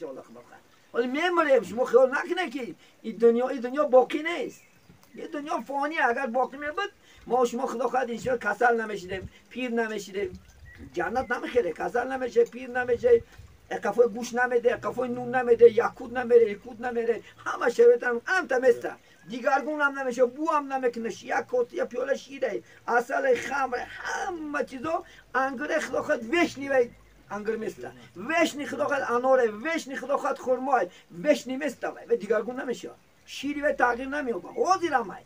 انشاءالله خدا خواهد. ولی میمریم، شما خیال نکنه که این دنیا، این دنیا باقی نیست. این دنیا فانی، اگر باقی میبود ما شما خدا خواهد انشاءالله کسل نمیشیدیم، پیر نمیشیدیم. جنت نمیخیره، کسل نمیشه، پیر نمیشه، قفای گوش نمیده، قفای نون نمیده، یکود نمیره، یکود نمیره، همه شرایط هم تمیسته. دیگرگون هم نمیشه، بو هم نمیکنه، یک کت، یک پیاله شیره، عسل، خمر، همه چیزا انگره خدا خواهد وشنی و انگر میسته، وشنی خدا خواهد اناره، وشنی خدا خواهد خرمای، وشنی میسته و دیگرگون نمیشه، شیری و تغییر نمییابه. حاضر هم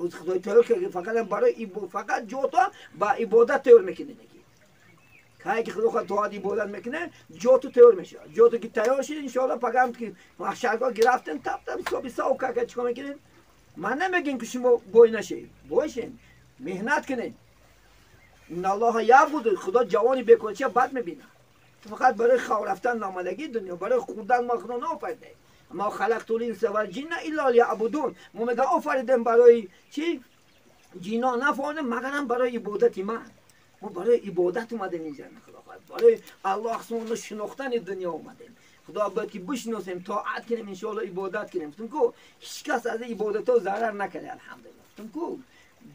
از خدای تیار کرد فقط برای فقط جوتا با عبادت تیار میکنه. که خدا خواهد طاعت عبادت میکنه جاتو تیار میشه. جاتو که تیار شد انشاءالله پگم که محشرگاه گرفتن تپ تپ حساب حساب که چیکار میکنین؟ من نمیگم که شما بای نشید، باشین، مهنت کنین. ان الله یبغض، خدا جوانی بکنه چه بد میبینه. فقط برای خواب رفتن نامدگی دنیا، برای خوردن ما خدا نآفریده. ما خلقت الانس والجن الا لیعبدون. ما میگه آفریدم برای چی؟ جینا نفهمم مگرم برای عبادت من. ما برای عبادت اومدیم اینجا، خدا خواهد برای الله سبحانه شناختن دنیا اومدیم. خدا باید که بشناسیم، طاعت کنیم، انشاءالله عبادت کنیم. گفتم کو هیچ کس از عبادت ها ضرر نکرده الحمدلله. گفتم کو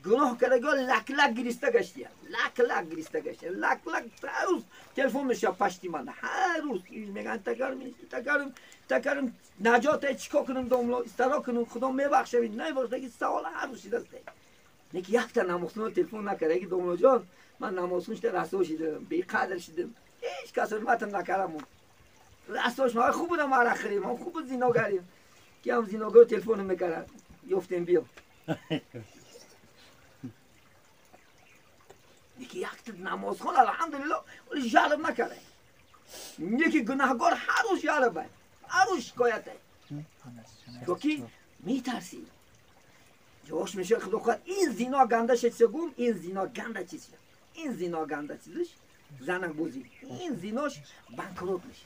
گناه کرده لک لک گریسته گشتیه، لک لک گریسته گشتیه، لک لک هر روز تلفن میشه پشتی من، هر روز میگن تکرم تکرم تکرم نجات چیکار کنم، داملا استرا کنم، خدا میبخشه نمیبخشه که سوال هر روز شده است. نکی یک تا نمازخون تلفن نکرده که داملا جان من نمازخون شده رسوا شدم، بی قدر شدم، هیچ کس حرمتم نکردم، رسواش من خوب بودم عرق خریم، من خوب بود زیناگریم که هم زیناگر تلفن میکرد یفتیم بیا. یکی یک تا نمازخون الحمدلله ولی جلب نکرده. یکی گناهگار هر روز جلبه، هر روز شکایته. تو میترسی جوش میشه خدا خواهد این زینا گنده شد گم، این زینا گنده چیز شد، این زینا گنده چیزش زنک بازی، این زیناش بانکروت میشه.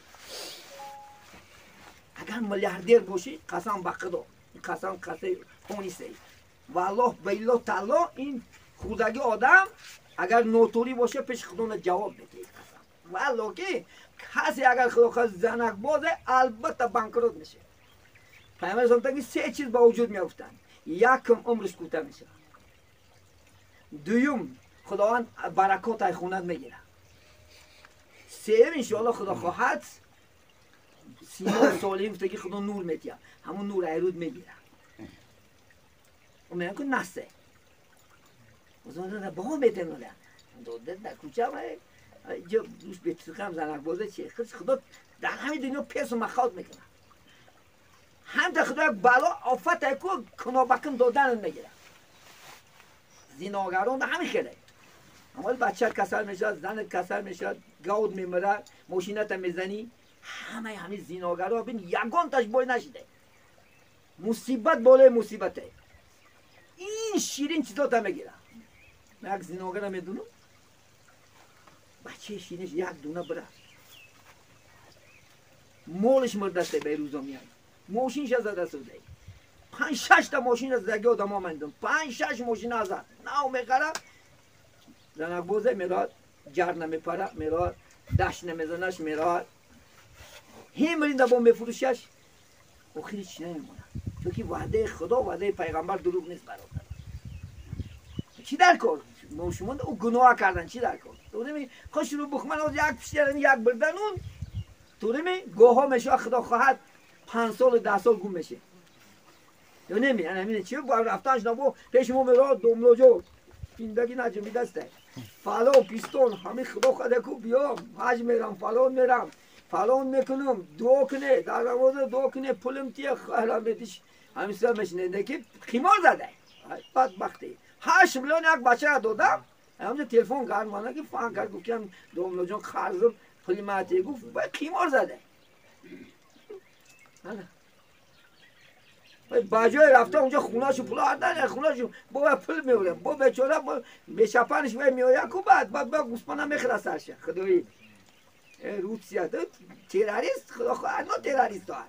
اگر میلیاردر باشی قسم به خدا، قسم قسم خونیسته والله بالله تعالی این خودگی آدم اگر نوتوری باشه پیش خدا جواب میده. قسم والله که کسی اگر خدا خواهد زنک بازه البته بانکروت میشه. پیامبر اسلام که سه چیز با وجود میافتند. یکم عمرش کوتاه میشه، دوم خداوند برکات های خونت میگیره، سوم انشاءالله خدا خواهد سیما سالم که خدا نور میتیه، همون نور ایرود میگیره. و میگن که نسه از اون با هم میتونن داده در کوچه هم اینجا دوش بترکم زنک بازه چیه خدا در همین دنیا پیس و مخاط میکنه. هم تا خدا بلا آفت کو کنابکن دادن میگیره. زیناگران همین خیلی اما بچه کسل میشه، زن کسل میشه، گاود میمره، ماشینت میزنی، همه همین زیناگرا ببین یگان تاش بای نشده. مصیبت بالای مصیبته. این شیرین چیزا تا میگیره. من یک زیناگر میدونم بچه شیرینش یک دونه بره مالش مرده به روزا میاد، ماشینش زده سوده، 5-6 تا ماشین از زدگی آدم ها مندم، 5-6 ماشین زد نو میخره، زنک بازه میراد، جر نمیپره میراد، دشت نمیزنش میراد، همرین با میفروشش، آخری چی نمیمونه. چون که وعده خدا وعده پیغمبر دروغ نیست برادر. چی در کار؟ ما شما او گناه کردن چی در کار؟ تو نمی خوش رو بخمن از یک پشت یک بردن اون تو نمی گوها میشه خدا خواهد 5 سال 10 سال گم میشه. یا نمی یعنی چی با رفتنش نبو پیش ما میراد دملوجو زندگی نجمی دسته فلان پیستون همه خدا خدا کو بیام حج میرم فلان میرم فلان میکنم دعا کنه در نماز دعا کنه پولم تیه خیرم بدیش همین سر میشنه که خیمار زده بدبختی 8 میلیون یک بچه دادم همونجا تلفن کرد من که فان کرد گفت که دملو جان قرضم پولی ماتی گفت با خیمار زده. با جای رفته اونجا خونه‌شو پول آوردن خونه‌شو با پول میورم با بیچاره با بشپنش و میآید کو بعد با گوسپند میخره سرش خدایی روسیه تروریست خدا خواهد نه تروریست ها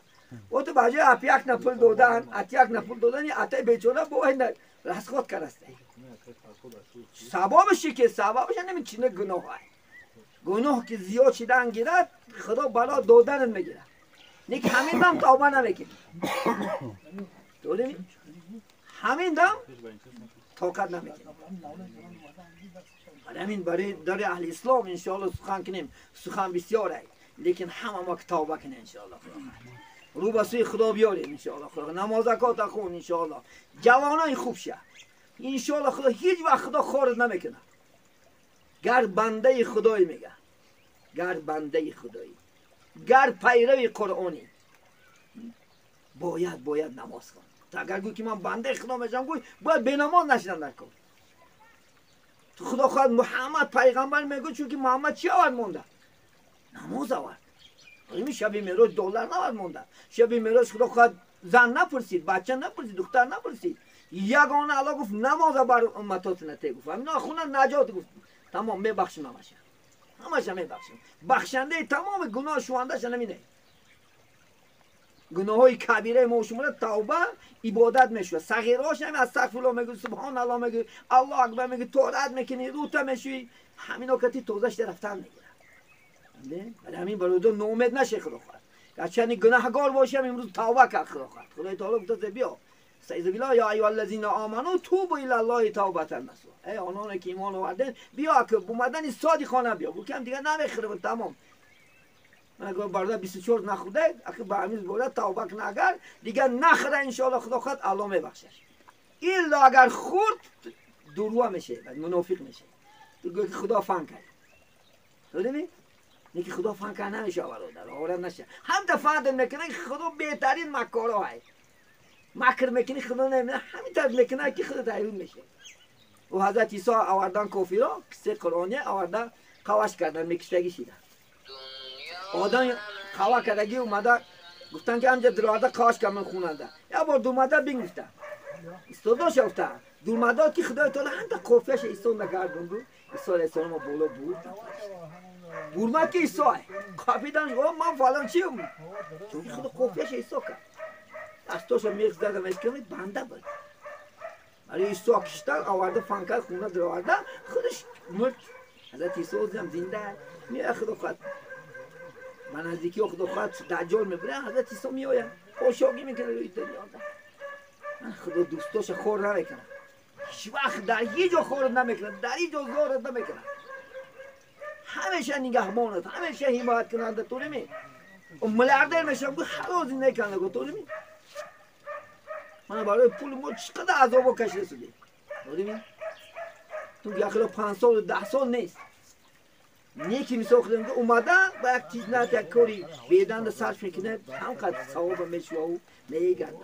و تو با جای اپیک نه پول دادن اتیک نه پول دادن اتای بیچاره با این رسخوت کرده. سببش که سببش نمی چینه گناه. گناه که زیاد شدن گیرد خدا بلا دادن میگیرد. نیک همین دم توبه نمیکنی. داریم همین دم طاقت نمیکنی. همین برای در اهل اسلام انشاءالله سخن کنیم، سخن بسیاره، لیکن همه ما که توبه کنیم انشاءالله. رو به سوی خدا بیاریم انشاءالله. خدا نماز زکات خون انشاءالله. جوانای خوب شه انشاءالله. خدا هیچ وقت خدا خارج نمیکنه. گر بنده خدایی میگه، گر بنده خدایی، گر پیرو قرآنی، باید نماز خوان. تا اگر گوی که من بنده خدا میشم، گوی باید به نماز نشدن در کار. تو خدا خواهد محمد پیغمبر میگه، چون که محمد چی آورد مونده؟ نماز آورد. این شب معراج دلار نآورد مونده. شب معراج خدا خواهد زن نپرسید، بچه نپرسید، دختر نپرسید. یگانه الله گفت نماز بر امتات نته گفت. اینا خونه نجات گفت. تمام میبخشم همشه. همشه میبخشم. بخشنده تمام گناه شوندهش نمینه. گناه های کبیره ما شما توبه عبادت میشه. صغیرهاش هم استغفرالله میگه، سبحان الله میگه، الله اکبر میگه، طاعت میکنی، روته میشوی، همینا کتی توزش رفتن میگیره. برای همین برادر ناامید نشه خدا خواهد. گرچه گناهگار باشم امروز توبه کرد خدا خواهد. خدای تعالی گفته بیا استعیذ بالله یا ایها الذین آمنوا توبوا الی الله توبة نصوحا. ای آنان که ایمان آوردن بیا که اومدن صادقانه بیا. گفتم دیگه نمیخرم تمام. من اگر برادر 24 نخورده اگه به همین برادر توبه کنه، اگر دیگه نخوره ان شاء الله خدا خواهد الله میبخشش. الا اگر خورد درو میشه، منافق میشه. تو گفت خدا فن کرد. دیدی؟ نه که خدا فن کرد نمیشه برادر، آورد نشه. هم دفعه میکنه خدا بهترین مکارا هست. مکر میکنی خدا نمیده، همین طرز میکنه که خدا تحریف میشه. و حضرت عیسی آوردن کافرا قصه قرآنی آوردن قواش کردن میکشتگی شیدن. آدم قوا کردگی اومده گفتن که همجا دراده قواش کردن خوننده. یه بار دومده بین گفتن. استاداش گفتن دومده که خدای تعالی هم تا قافیه‌اش عیسی نگردوند. عیسی علیه السلام بالا بود. برمد که عیسی قافیدن گفت من فلان چیم. چون خدا قافیه‌اش عیسی کرد. دستاشو میخ زدم اشکمید بنده بود. برای عیسی کشتن آورده فنکر خونه در آورده خودش مرد. حضرت عیسی هم زنده میاد خدا خواهد من نزدیکی خدا خواهد دجال میبره. حضرت عیسی میآید پاشاگی میکنه روی دنیا. من خدا دوستاش خور نمیکنه، هیچ وقت در هیچ جا خور نمیکنه، در هیچ جا زارت نمیکنه. همیشه نگهبانت، همیشه حمایت کننده تو نمی و میلیاردر میشم گفت خلاص نکنه گفت تو نمی. من برای پول ما چقدر عذاب کشیده شده. داریم تو یخلا 5 سال و 10 سال نیست. نیکی میساختم که اومده با یک چیز نه یک کاری بیدن صرف میکنه هم قد ثواب میشه و میگرده.